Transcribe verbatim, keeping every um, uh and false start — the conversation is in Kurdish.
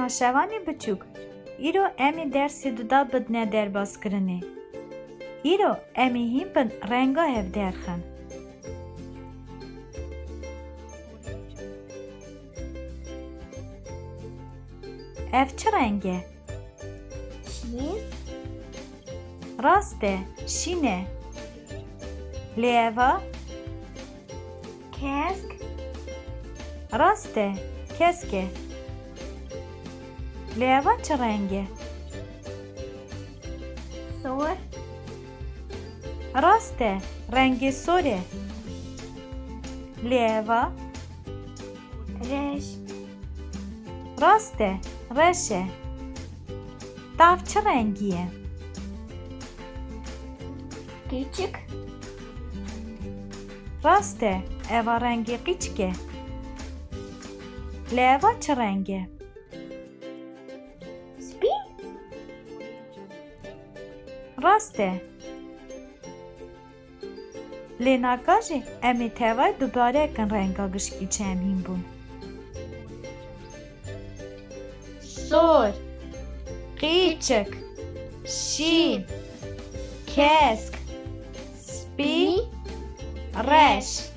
Şevanê biçûk, îro em ê dersê duda bidine derbazkirinê. Îro em ê hîn bin renga hev derxin. Ev çi reng e? Şîn. Rast e, şîn e. Lê eva? Kesk. Rast e, kesk e. Lê eva çi reng e? Sor. Rast e, rengê sor e. Lê eva? Reş. Rast e, reş e. Tav çi rengî ye? Qîçik. Rast e, eva rengê qîçik e. Lê eva çi reng e? Spî. Rast e. Lê naka jî em ê tevayî dubare kin renga gişkî çi em hîn bûn. Sor, qîçik, şîn, kesk, spî, reş.